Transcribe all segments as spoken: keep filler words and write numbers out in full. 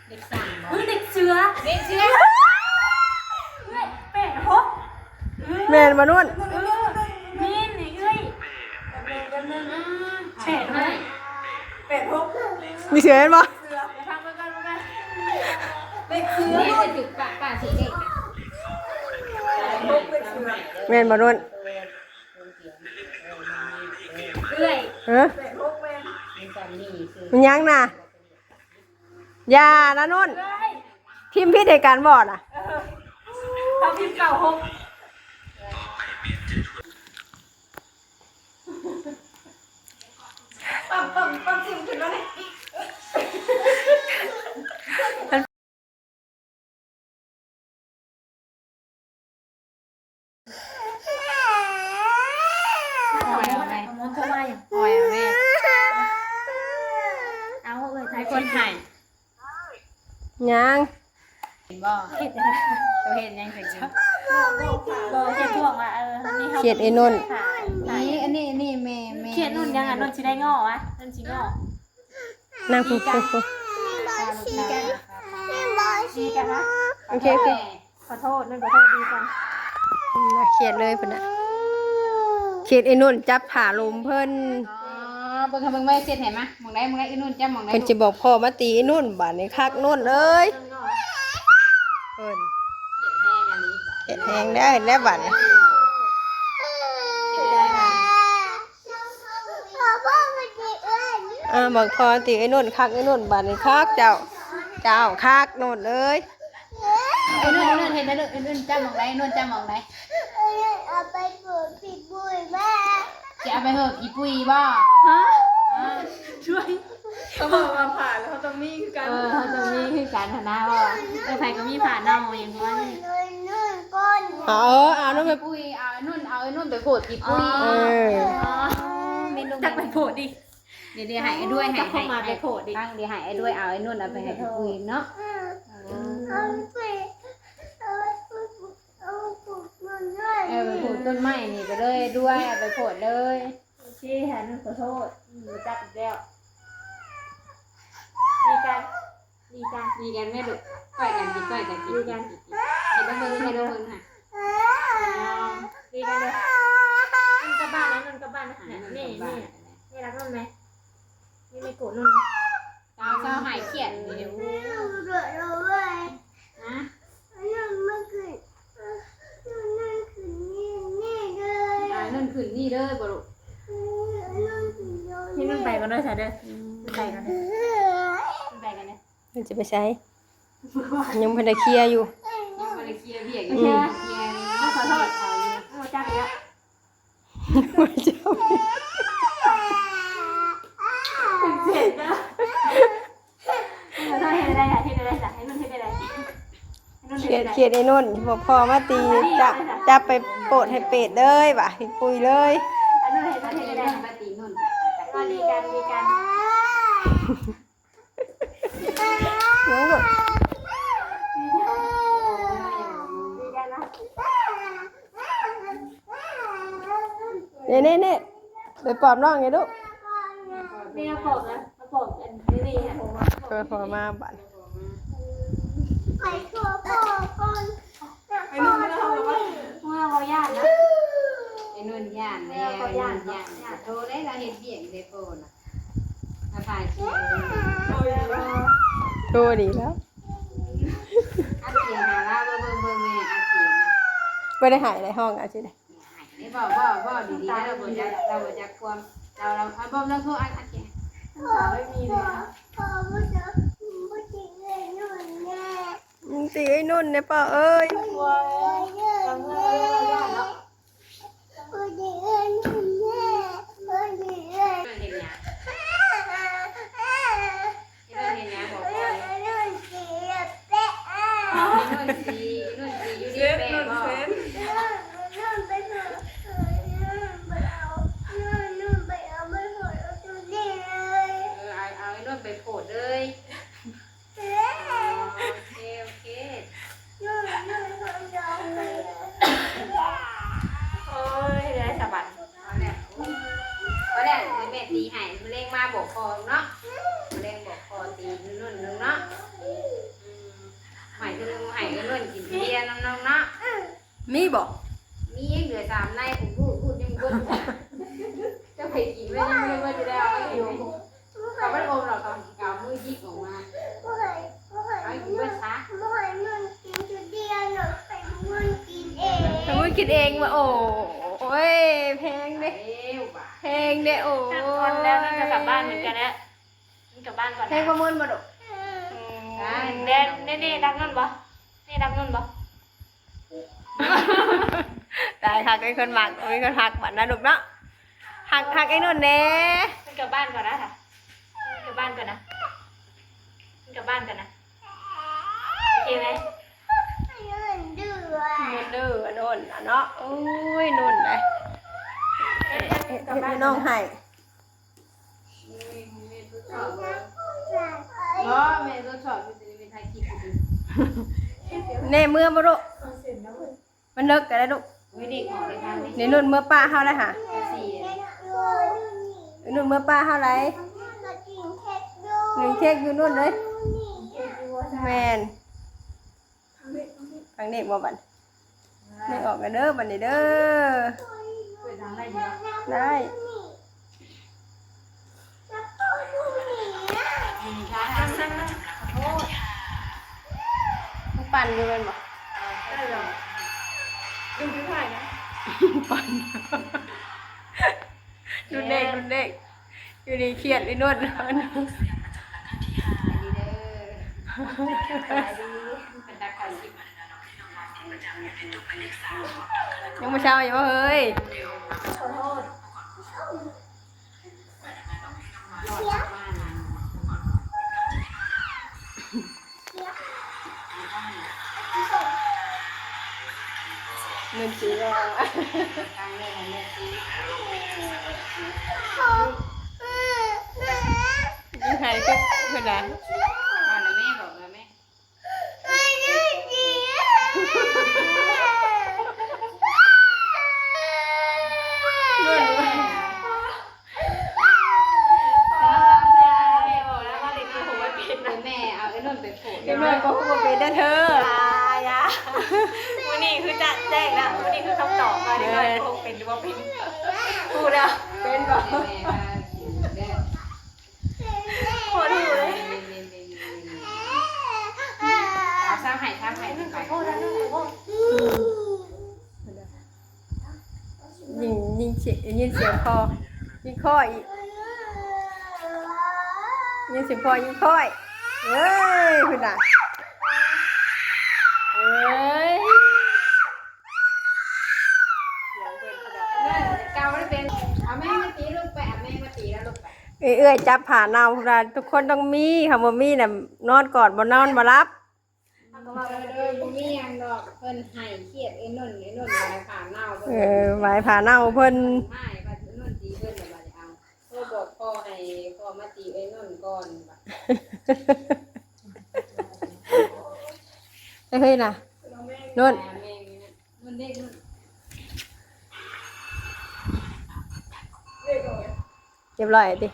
เด็กสามบ่ เฮ้ย เด็กเสือ เด็กเสือ แปดหก แม่นบ่นุ่น เออ แม่นนี่เอ้ย แปดหก แปดหก มีเสือแม่นบ่ เสือ เดี๋ยวฟังเบิ่งก่อน เบิ่งก่อน เด็กเสือ นี่จะถือปะ ปะสิเด็ก แม่นบ่นุ่น เอื้อย เออ มันยังน่ะ อย่านะนุ่น เอื้อย พิมพ์ผิดให้กันบ่น่ะ เออ เขาพิมพ์เก้าหก ปั๊ม ปั๊ม ปั๊มซิมขึ้นมาเลย หอยเอาไหม หอยเอาไหม เอาเอ้ย ให้คนให้ ยัง เห็นบ่ เห็น ตัวเห็นยังเห็นอยู่ บ่ เห็นพวกว่า เออ นี่เขา เขียดไอ้นนท์ นี่ อันนี้ อันนี้ แม่ แม่ เขียดนุ่นยังอ่ะ นุ่นสิได้งอวะ นุ่นสิงอ นั่งคุยคุยคุย ดีกันนะ โอเค โอเค ขอโทษ นุ่นขอโทษ ดีกัน น่าเขียดเลยเพิ่นน่ะ เขียดไอ้นนท์จับผ้าลมเพิ่น อ๋อ เบิ่งค่ะ เบิ่งไว้เช็ดให้มา หม่องใด หม่องใด ไอ้นนท์จับหม่องใด เพิ่นจะบอกพ่อมาตีไอ้นนท์ บาดนี้คักนนท์เอ้ย เพิ่น เขียดแฮงอันนี้ เขียดแฮงได้แล้วบาดนี้ เขียดแฮงอันนี้ อ่า บอกพ่อตีไอ้นนท์คัก ไอ้นนท์บาดนี้คักเจ้า เจ้าคักนนท์เอ้ย ไอ้นนท์ ไอ้นนท์ เห็นไหมลูก ไอ้นนท์จับหม่องใด ไอ้นนท์จับหม่องใด เอาไปเปิดผีปุ้ยแม่ จะเอาไปเปิดผีปุ้ยบ่ ฮะ ฮะ ช่วย เขาบอกว่าผ่าแล้วเขาต้องมีคือกัน เออ เขาต้องมีคือกันหั้นนะ ว่า เออ ไผก็มีผ่าเน่าอย่างว่านี่ เออ เอา เอานุ่นไป ปุ้ย เอานุ่น เอาไอ้นุ่นไปโผดผีปุ้ย อ๋อ เออ อ๋อ เมนู จักไปโผดดิ เดี๋ยว เดี๋ยวให้ไอ้ด้วย ให้ จักเข้ามา ให้ ไปโผดดิ ตั้ง เดี๋ยวให้ไอ้ด้วย เอาไอ้นุ่นเอาไปให้ผีปุ้ยเนาะ เอาไป เอาไปปลูก เอาไปปลูกต้นไม้ เออ ไปโผดต้นไม้นี่ไปเลยด้วย เอาไปโผดเลย โอเคค่ะ นุ่นขอโทษ อืม รู้จักอีกแล้ว ดีกัน ดีกัน ดีกันแม่ลูก ก้อยกัน ดีก้อยกัน ดีกัน เห็นแล้วเบิ่ง เห็นแล้วเบิ่งค่ะ ดีกันเลย นุ่นกลับบ้านนะ นุ่นกลับบ้านนะ เนี่ย นี่ นี่ นี่รักนุ่นไหม นี่ไม่โกรธนุ่นไหม เศร้า เศร้า หายเครียด เดี๋ยว ฮะ อ่า นุ่นขึ้นนี่เด้อบ่ลูก ที่นุ่นไปกันด้วยซะเด้อ ไปกันเด้อ ไปกันเด้อ มันจะไปใช้ ยังบ่ได้เคลียร์อยู่ ยังบ่ได้เคลียร์เวียกอยู่ อืม เคลียร์ ขอโทษ เขาอยู่ โอ้ จักแล้ว เจ็บนะ เฮ็ดอะไรล่ะ เฮ็ดอะไรล่ะ ให้นุ่นเฮ็ดอะไร ให้นุ่น เขี เฮ็ ดอะไร เขียดไอ้นนท์ บอกพ่อมาตี จับ จับไปโปดให้เปรตเลยว่ะ ให้ปุยเลย อันนุ่นเฮ็ดอะไร ให้นุ่นมาตีนุ่น ก็ดีกัน ดีกัน ยังลูก ดีกันนะ นี่นี่นี่ ไปปอบน้องไงลูก นี่เอาปอบนะ เอาปอบอันนี้นี่ฮะ เออ พอมาบัด ไปตัวปอบก่อน ไอ้นุ่นไม่ได้เอาหรอวะ เมื่อเขาย่านนะ ไอ้นุ่นย่านแล้ว ไอ้นุ่นย่าน ย่าน โทรได้ เราเห็นเบียงได้โทรนะ มาถ่ายคลิป เอาอีกแล้ว โทรดีแล้ว อัดเสียงหาลาวเบิ่ง เบิ่ง เบิ่งแม่ อัดเสียงนะ บ่ได้หายในห้องอ่ะสิได้ นี่บอก บอก บอกดีๆนะ เราบ่จัก เราบ่จักความ เรา เรา เอา บอก เราโทรอัด อัดเสียง ไม่มีเลย มึงตีไอ้นุ่นเนี่ยป้าเอ้ย เห็นหยัง เห็นหยัง บอกพ่อ ไอ้นุ่นสี ไอ้นุ่นสี อยู่ดีแปะบ่ เออ เอา เอาไอ้นุ่นไปโผดเลย โอเค โอเค โอ้ย ได้สะบัด เอาแล้ว เอาแล้ว เดี๋ยวแม่ตีให้ มื้อแลงมาบอกพ่อเนาะ มื้อแลงบอก มีบ่ มีเหลือสามใน ผมพูด พูดยังบ่เบิด จะไปกินไว้ยังบ่ได้เบิดอยู่แล้ว เอาไว้อยู่ เขาไม่ได้อมหรอก เขาเอามือหยิบออกมา เอาให้กินเบิดซะ ให้มันกินเองว่า โอ้ย แพงเด้ เอ้วบ่า แพงเด้ โอ้ย ทอนแล้ว นั่นก็กลับบ้านเหมือนกันแล้ว นี่กลับบ้านก่อนนะ แพงกว่าหมื่นบ่ดอก อืม ได้ เน่ๆ รักนนท์บ่ นี่รักนนท์บ่ ตาย ฮักไอ้คนมัก มีคนฮักบัดนะลูกเนาะ ฮัก ฮักไอ้นนท์แน่ นี่กลับบ้านก่อนนะ นี่กลับบ้านก่อนนะ นี่กลับบ้านก่อนนะ โอเคไหม มันดื้ออะนนท์อะเนาะ โอ้ย นนท์นะ เอ๊ะ เอ๊ะ เอ๊ะ น้องให้ บ่ แม่ทดสอบอยู่ จะได้ไปถ่ายคลิปอยู่ แน่เมื่อบ่ลูก มันเลิกกันแล้วลูก โอ้ย เด็กออกไปทางนี้ นี่นุ่นเมื่อป้าเฮาแล้วหะ สี่ นุ่นเมื่อป้าเฮาไหล หนึ่งเค้กอยู่นุ่นเลย แม่น ทางนี้บ่บัด ไม่ออกกันเด้อบัดนี้เด้อ เปิดทางได้อยู่เนาะ ได้ อืม นั่งๆๆ ขอโทษ มันปั่นอยู่แม่นบ่ ได้เหรอ ดูไม่ไหวนะ ปั่น รุ่นเด็ก รุ่นเด็ก อยู่ดีเครียดไอ้นวด อันนี้เด้อ สบายดี เป็นตาคอยคลิป ยังบ่เช้าอยู่บ่เฮ้ย ขอโทษ เงินซื้อรอ ตังค์แม่ให้แม่ซื้อ ยังไงก็เท่านั้น ว่าแล้วแม่บอกแล้วแม่ แม่เอาไอ้นุ่นไปโผล่ เด็กน้อยก็คงเป็นได้เธอ อย่า อย่า มื้อนี้คือจะแจ้งแล้ว มื้อนี้คือคำตอบว่าเด็กน้อยก็คงเป็นหรือว่าเป็น พูดแล้ว เป็นบ่ แม่ว่าเด้อ โคตรหูเลย เอาซ้ำให้ ซ้ำให้ ขอโทษนะ ขอโทษ ยิ่ง ยิ่งเสีย ยินเสียงคอ ยิ่งคออีก ยินเสียงคอ ยิ่งคอย เอ้ย คุณน่ะ เอ้ย เสียงเพิ่นขนาดนั้น เก่าไม่เป็น เอาแม่มาตีลูกไป เอาแม่มาตีแล้วลูกไป เอื้อยๆ จับผ้าเน่าพุ้นน่ะ ทุกคนต้องมีค่ะ บ่มีน่ะ นอนกอดบ่นอนบ่หลับ เขาก็ว่าเออ โดยบ่มีหยังดอก เพิ่นให้เครียดไอ้นนท์ ไอ้นนท์หลายผ้าเน่าเพิ่น เออ หลายผ้าเน่าเพิ่น ให้ว่าไอ้นนท์ตีเพิ่นน่ะ บัดนี้เอา โทรบอกพ่อให้พ่อมาตีไอ้นนท์ก่อน เฮ้ยน่ะ นนท์ แม่นี่นะ นนท์เด็กนนท์ เรียบร้อยติ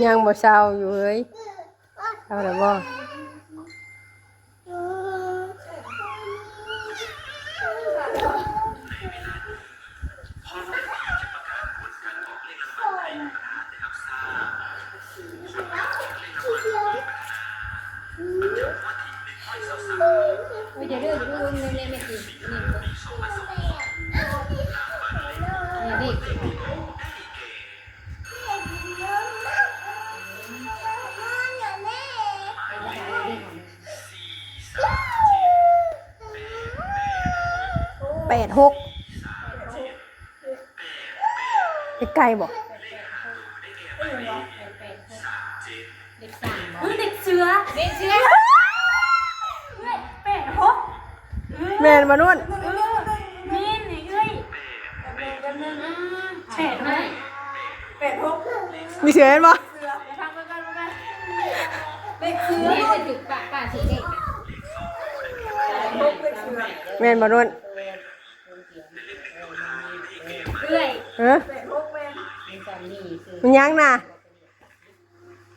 ยังบ่เซาอยู่เฮ้ย เซาแล้วบ่ โอ้ย อย่าดื้อ อย่าดื้อ เล่นๆ ไม่กิน นี่ นี่ นี่ แปดหก ไกลๆ บ่ เด็กสาม เฮ้ย เด็กเสือ เด็กเสือ แปดหก แม่นบ่นุ่น เออ นี่นี่เอ้ย มีเสือเห็นบ่ เลขเสือ นี่จะถือปะปะสิเอง พกเลขเสือ แม่นบ่นุ่น เอื้อย เออ แปดหกแม่น มีสามีคือ มันยังน่ะ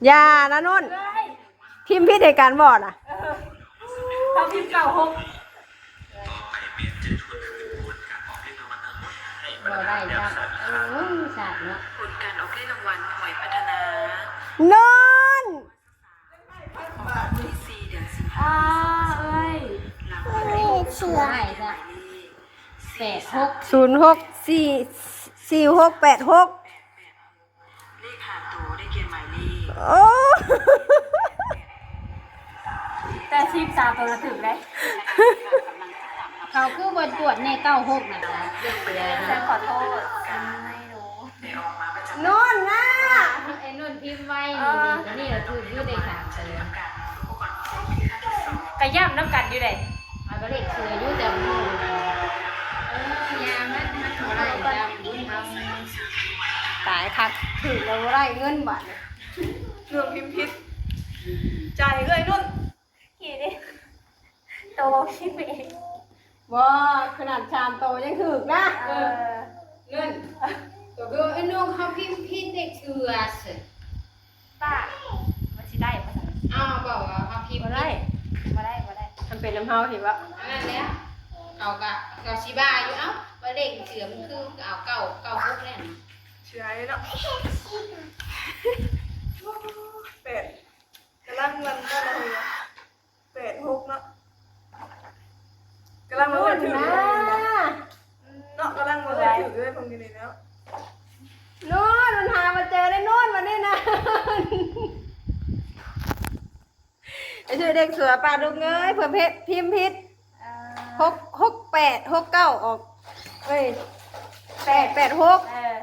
อย่านะนุ่น เฮ้ย พิมพ์ผิดให้กันบ่น่ะ เขาพิมพ์เก้าหก บ่ได้จ้ะเออสาดเนาะ ผลการออกเลขรางวัลหวยพัฒนา นุ่น ที่สี่เดือนสิงหา อ่าเอ้ย รางวัลเลข บ่ได้จ้ะแปดหก ศูนย์หกสี่สี่หกแปดหก เลขหาตัวได้เกียรติหมายเลข โอ้ แต่สิบสามตัวละถึงเลย เขาคือบ่ตรวจในเก้าหกนะคะ ฉันขอโทษ นุ่นนะ ไอ้นุ่นพิมพ์ไว้นี่นี่ตัวนี้เราถืออยู่ในสามตัว กระย่ำน้ำกันอยู่เลย เอาก็เลขเสืออยู่แต่มันเออยามันมันบ่ได้จ้ะมันเอา ตายคักถือแล้วบ่ได้เงินบาทเนี่ย เรื่องพิมพ์ผิดจ่ายเอ้ยนุ่น ขี่ดิโตคิดไปเอง บ่ขนาดชามโตยังถือนะ เออ เงินก็คือไอ้น้องเขาพิมพ์ผิดเลขเสือสิ ป้ามันสิได้ปะ อ้าวบอกว่าเขาพิมพ์ บ่ ผิ ได้ ด บ่ได้บ่ได้ มันเป็นน้ำเฮาเห็นปะ อันนั้นแล้วเขาก็เขาสิบ้าอยู่เอ้าว่าเลขเสือมันคือเอาเก้าเก้าหกเนี่ย เชื่อเนาะแปดกำลังมันก็เลยแปดหกเนาะกำลังมันเลยถือเลยเนาะกำลังมันเลยถือเลยตรงนี้เลยเนาะ นู่นมันหามาเจอได้นู่นวันนี้นะ ไอ้ชื่อเด็กเสือป่าลูกเงยเพื่อเพชรพิมพ์ผิด เอ่อ หกหกแปดหกเก้าออก เอ้ยแปดแปดหก เออ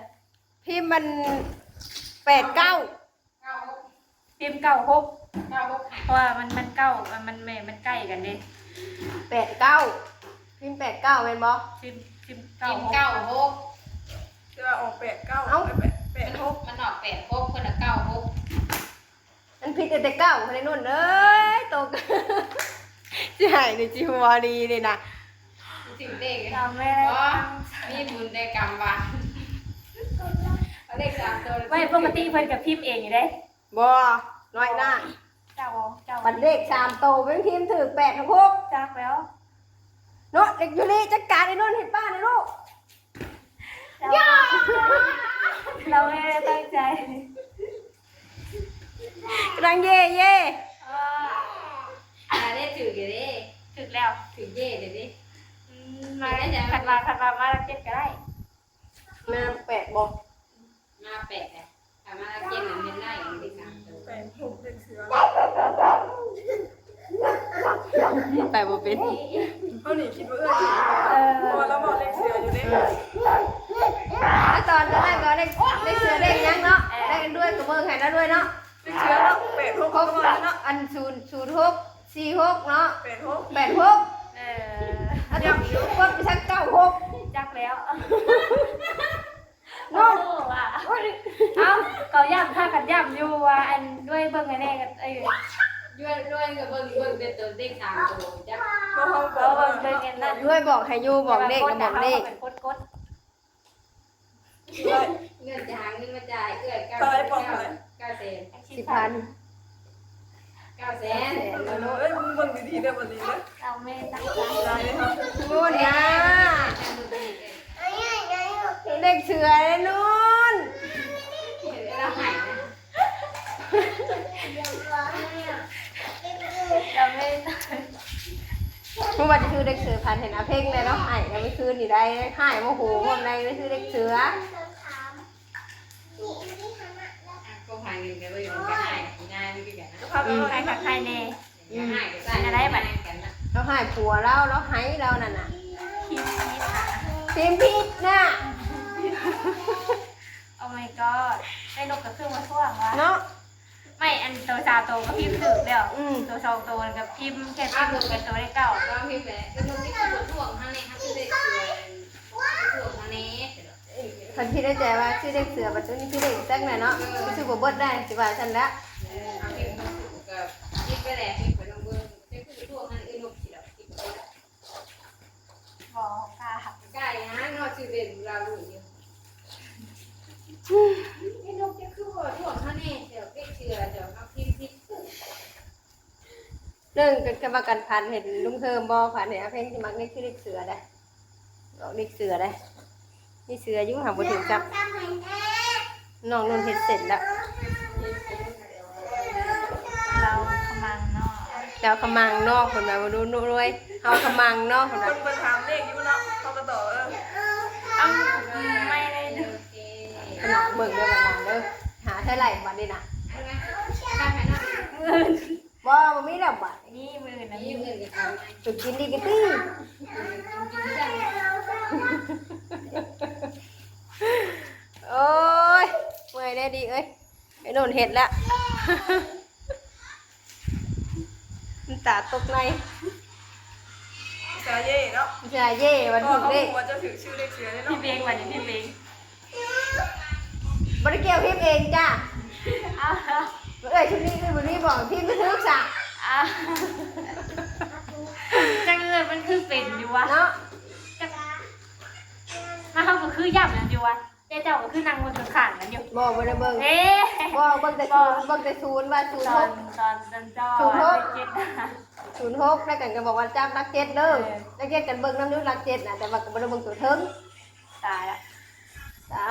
พิมพ์มันแปดเก้า เก้าหก พิมพ์เก้าหก เก้าหก เพราะว่ามันมันเก้ามันมันแม่มันใกล้กันเด้ แปดเก้าพิมพ์แปดเก้าเป็นบ่ พิมพ์พิมพ์ พิมพ์ เก้าหก เก้าหก จะออกแปดเก้า เอ้า แปดแปดหก มันออกแปดหกคนละเก้าหก มันผิดแต่เก้าคนในนู่นเอ้ยตก จะหายในจีหัวดีเลยนะ ถึงเลข เราไม่ อ๋อมีบุญได้กรรมวะเอาเลขสามตัว ไม่ปกติเพิ่นกับพิมพ์เองอยู่เด้ บ่น้อยหน้า เจ้าเจ้า บัตรเลขสามโตเป็นพิมพ์ถือแปดหก จักแล้ว เนาะเด็กยูริจัดการไอ้นุ่นให้ป้าหน่อยลูก เจ้าเราไม่ได้ตั้งใจ กำลังเย่เย่ เออ อ่าได้ถืออยู่เด้ ถึกแล้ว ถือเย่เดี๋ยวนี้ อืมมาขัดมาขัดมามาเจ็ดก็ได้ แม่แปดบอก มาแปดอ่ะทำมาเก็บมันเป็นได้อย่างที่สามตัว แปดหกเป็นเสือ ไปบ่เป็น เขาหนีคิดว่าเอื้อถือ เออ เพราะว่าเราบอกเลขเสืออยู่เด้ แล้วตอนนั้นก็ได้ได้เสือได้ยังเนาะได้กันด้วยกับเมืองไทยแล้วด้วยเนาะ เลขเสือเนาะแปดหก ครบ ก็ กั มา บ เนาะ อันศูนย์ศูนย์หกสี่หกเนาะ แปดหก แปดหก เออ อันนี้ครบไปสักเก้าหก จักแล้ว เนาะ โอ้ว่ะเอ้าเขาย่ำถ้ากันย่ำอยู่ว่าอันด้วยเบิ่งอันนี้กันเอ้ย ด้วยด้วยกับเบิ่งเบิ่งเป็นตัวเลขสามตัวจ้ะ เพราะเขาบอกว่าเบิ่งกันนั่น ด้วยบอกให้อยู่บอกเลขก็บอกเลข เป็นกดกด เงินจะหาเงินมาจ่ายเอื้อยเก้า ตายบอกเลย เก้าแสน สิบพัน เก้าแสน เอ้ยมึงเบิ่งดีๆเด้อวันนี้นะ เอาแม่ตั้งใจ ได้เลยครับ พูดนะเลขเสือเลยนุ่น เดี๋ยวเราหายนะ เราไม่ได้ตั้งใจ เมื่อวันจะคือเลขเสือพันเห็นอาเพ่งเลยเนาะหายแล้วไม่คืนนี่ได้หายโมโหพวกในไม่คือเลขเสือ อ่ะก็พายเงินกันไปอยู่กันหายง่ายไม่กี่กันนะ ใครขัดใครเน่ อย่าหายก็ใส่กันนะ เราหายผัวแล้วเราหายเรานั่นน่ะ คิดคิดอ่ะ พิมพ์ผิดน่ะ Oh my god ได้นกกระเครื่องมาท่วงวะ เนาะ ไม่อันตัวสาวโตก็พิมพ์ถึกแล้ว อืม ตัวสองโตมันก็พิมพ์แค่พิมพ์เป็นตัวเลขเก้า ลองพิมพ์ไปแล้วมันไม่คือบ่ท่วงทางนี้ครับที่ได้เสือบ่ท่วงทางนี้ คันคิดในใจว่าชื่อเลขเสือ บัดนี้ชื่อเลขจักแน่เนาะ ชื่อบ่เบิดได้ สิว่าซั่นละ เออ เอาเพลงมาสู่กับคิดไปแหละ เพลงไปลองเบิ่ง เพลงคือช่วงนั้นไอ้นกสิดอกคิดบ่ได้ บ่กล้า กล้าหยังเนาะ ชื่อเล่นลาวอยู่ ไอ้นกจะคือบ่ท่วงเฮาแน่ เดี๋ยวเลขเสือ เดี๋ยวเฮาพิมพ์ผิด เรื่องกัน คำว่ากัน ฝันเห็นลุงเทิมบ่ ฝันเห็นอาเพ็งที่มักนี่คือเลขเสือได้ ออกเลขเสือได้ นี่เสืออยู่หาบ่ถึงจับ น้องนุ่นเฮ็ดเสร็จแล้ว เราขมังนอก เจ้าขมังนอก เพิ่นว่าบ่รู้รวย เฮาขมังนอก เพิ่นว่า เพิ่นถามเลขอยู่เนาะ เขาก็ตอบ เออ เอ้า ไม่ได้ดู ขนาดเบิ่งเด้อ ขนาดเด้อ หาเท่าไหร่วันนี้นะ บ่ บ่มีแล้วบัด มีมื้อนะ มีมื้อ สุกินดีกะตี้ โอ้ย เมื่อยแน่ดีเอ้ย ไอ้โน่นเฮ็ดละ น้ำตาตกใน เสือเย่เนาะ เสือเย่ วัน พ่อ ถูก เขา เลข บอกว่าจะถือชื่อเลขเสือเนี่ยเนาะ พี่เบงวันนี้พี่เบง บ่ได้เกี่ยวพิมพ์เองจ้า เอา เอ้ย ชุดนี้คือบ่ได้บอกพิมพ์ไม่ถูกจ้ะ อ่ะ จังเลยมันคือเป็นอยู่วะ เนาะ จัง มาเฮาก็คือย่ำนั่นอยู่วะ เจ้าเจ้าก็คือนั่งบนข้างๆกันอยู่ บ่ บ่ได้เบิ่ง เอ๊ะ บ่ เบิ่งแต่ บ่ ศูนย์ เบิ่งแต่ศูนย์ ว่าศูนย์หก ตอน ตอน ตอนเจ้า ศูนย์หก เจ็ด ศูนย์หก แล้วกันก็บอกว่าจับหลักเจ็ดเด้อ เออ หลักเจ็ดกันเบิ่งนำอยู่หลักเจ็ดน่ะ แต่ว่าก็บ่ได้เบิ่งตัวเทิง ตายละ ตา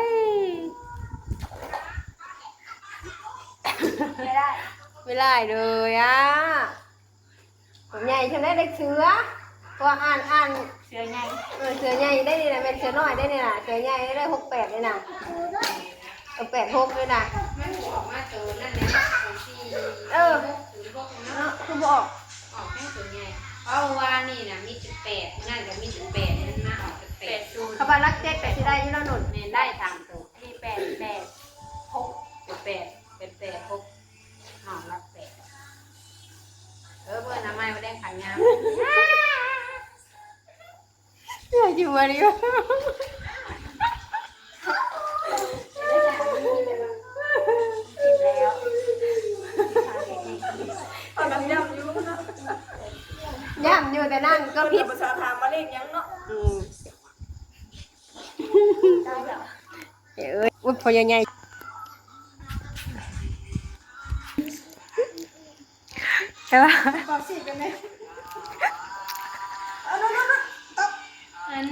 ย ไม่ได้ ไม่ได้เลยอะ ตัวใหญ่ใช่ไหม เด็กเสือ เพราะว่าอ่าน อ่าน เสือใหญ่ เออ เสือใหญ่ได้นี่นะ เป็นเสือน้อยได้นี่นะ เสือใหญ่ได้หกแปดเลยนะ เออ แปดหกเลยนะ มันออกมาตัวนั่นแหละ ตัวที่ เออ หกศูนย์หกเนาะ เนาะ คือบอก ออกแค่ตัวใหญ่ เพราะว่านี่นะมีจุดแปด นั่นก็มีจุดแปด มันมาออกจุดแปด แปดศูนย์ เขาว่าหลักเจ็ดก็สิได้อยู่แล้วนุ่น แม่นได้สามตัว มีแปดแปดหก แปดแปด แปดแปดหก ห้องรับแปด เออ เบอร์น้ำไม้มาแดงขายงาม เออ อยู่มาดิว แล้ว เอาน้ำยำอยู่นะ ย่ำอยู่แต่นั่งก็ผิด ภาษาถามมาเลขยังเนาะ อืม ได้แล้ว เอ้ย อุ๊ย พอใหญ่ๆ แต่ว่า ปากสีกันไหม เอา นั่น นั่น นั่น ตับ อัน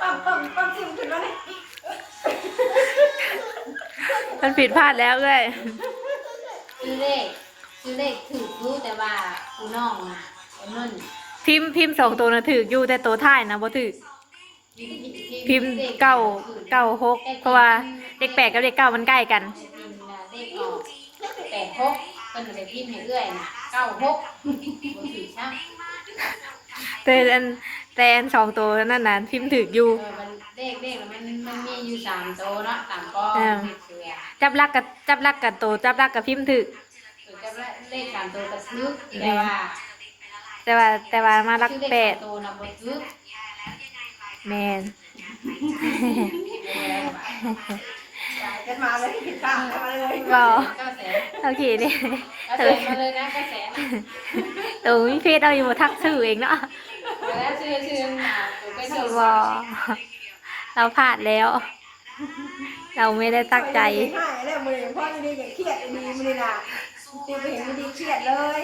ปั๊มปั๊มปั๊มสิวขึ้นมาเลย มันผิดพลาดแล้วเอ้ย ซื้อเลข ซื้อเลขถืกอยู่ แต่ว่าผู้น้องน่ะ ไอ้นนท์ พิมพ์ พิมพ์สองตัวน่ะถืกอยู่ แต่ตัวท้ายน่ะบ่ถืก พิมพ์เก้า เก้าหก เพราะว่าเลขแปดกับเลขเก้ามันใกล้กัน เลขออกแปดหก เพิ่นก็เลยพิมพ์ให้เอื้อยน่ะ เก้าหก บ่ถืกซ้ำ แต่อัน แต่อันสองตัวนั่นน่ะ พิมพ์ถืกอยู่ เออ มันเลข เลขมัน มันมีอยู่สามตัวเนาะ สามกอง อ่า เลขเสือ จับหลักกับ จับหลักกับตัว จับหลักกับพิมพ์ถืก เออ จับหลักเลขสามตัวก็ถืก แต่ว่า แต่ว่า แต่ว่ามาหลักแปด ชื่อเลขสามตัวน่ะบ่ถืก แม่น จ่ายกันมาเลย ผิดพลาดกันมาเลย บ่ เก้าแสน โอเคเด้ เก้าแสนมาเลยนะ เก้าแสน โอ้ย มีเพจเอาอยู่บ่ ทักชื่อเองเนาะ แล้วชื่อ ชื่อหา ผมก็ชื่อ บ่ เราพลาดแล้ว เราไม่ได้ตั้งใจ หายแล้วมื้อนี้ เพราะอยู่ดีก็เครียดดีมื้อนี้น่ะ ติดไปเห็นอยู่ดีเครียดเลย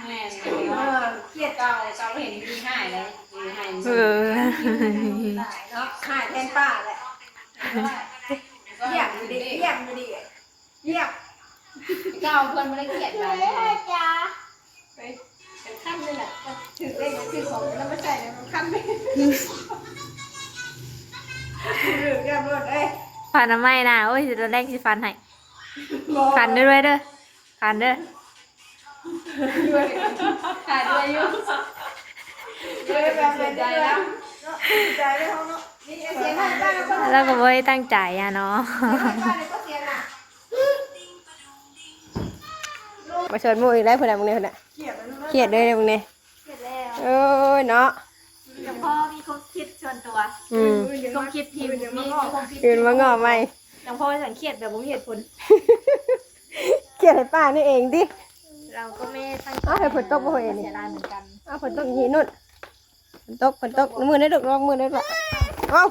แม่น เออ เครียด เก่า เก่าเห็นดีหายเลย ดีหาย เออ เนาะ หายแทนป้าแหละ เยี่ยมอยู่ดี เยี่ยมอยู่ดี เยี่ยม เก่าเพิ่นบ่ได้เครียดหลายเลย จ้า ไป เป็นขั้นเลยแหละ ถือเลขถือของแล้วมาใส่ในมันขั้นเลย ถือเรียบร้อยเอ้ย ฝันทำไมนะ โอ้ย ตอนแรกสิฝันให้ บ่ ฝันด้วยเด้อ ฝันเด้อ ด้วย ถ่ายด้วยอยู่ เออ แบบเสียใจแล้ว เนาะ เสียใจแล้วเนาะ นี่เสียงให้ป้าแล้วก็ แล้วก็บ่ได้ตั้งใจอะเนาะ เสียงให้ป้าแล้วก็เสียงอ่ะ มาชวนหมู่อีกแล้ว เพิ่นน่ะ มึงเนี่ย เพิ่นน่ะ เครียดแล้วเนาะ เครียดเลยมึงเนี่ย เครียดแล้ว โอ้ยเนาะ หลวงพ่อมีความคิดส่วนตัว อืม มีความคิดที่มีมีความคิด คืนมาง้อใหม่ หลวงพ่อสังเกตแบบบ่มีเหตุผล เขียนให้ป้านี่เองดิ เราก็ไม่ได้ตั้งใจ เอาให้ฝนตกบ่เห็นนี่ เสียดายเหมือนกัน เอาฝนตกอีกทีนู่นฝนตกฝนตกมือได้ลูกลองมือได้ลูกเอ้า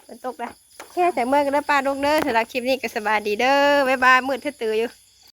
ฝนตกนะแค่แต่เมื่อกันเด้อป้าลูกเด้อสำหรับคลิปนี้ก็สบายดีเด้อบ๊ายบายมืดทื่อๆอยู่